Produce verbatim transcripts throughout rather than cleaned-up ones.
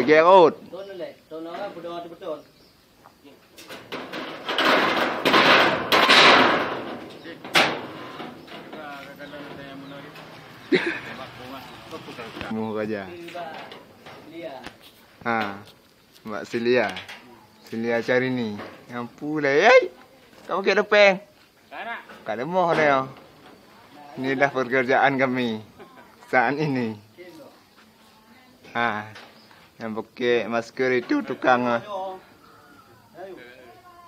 Gerot. Muh raja. Ha. Mak Silia. Silia Carini. Nyang pulai, ai. Kamu kek depeng. Ka leumoh dah. Inilah pekerjaan kami saat ini. Ha. Yang pakai masker itu tukang,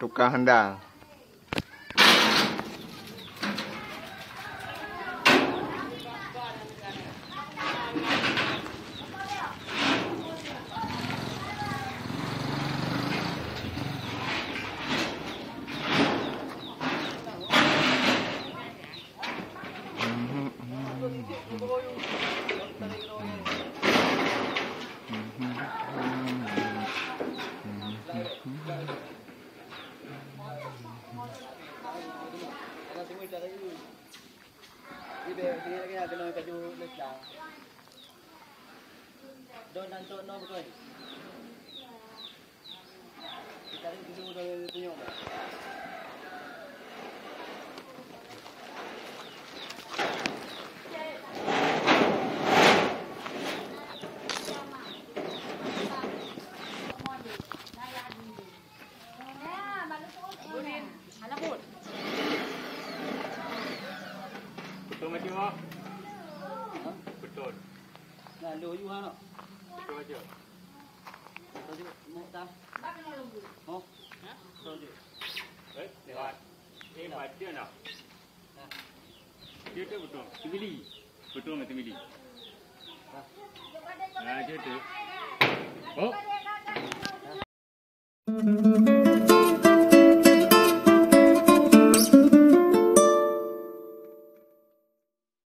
tukang handal. Betul macam mana? Betul. Nah, lu you ha. Betul macam. Betul juga. Mau tak? Mau? Betul juga. Eh, lewat. Eh, baca nak. Dia tu betul. Terbili. Betul macam terbili. Nah, dia tu. Oh.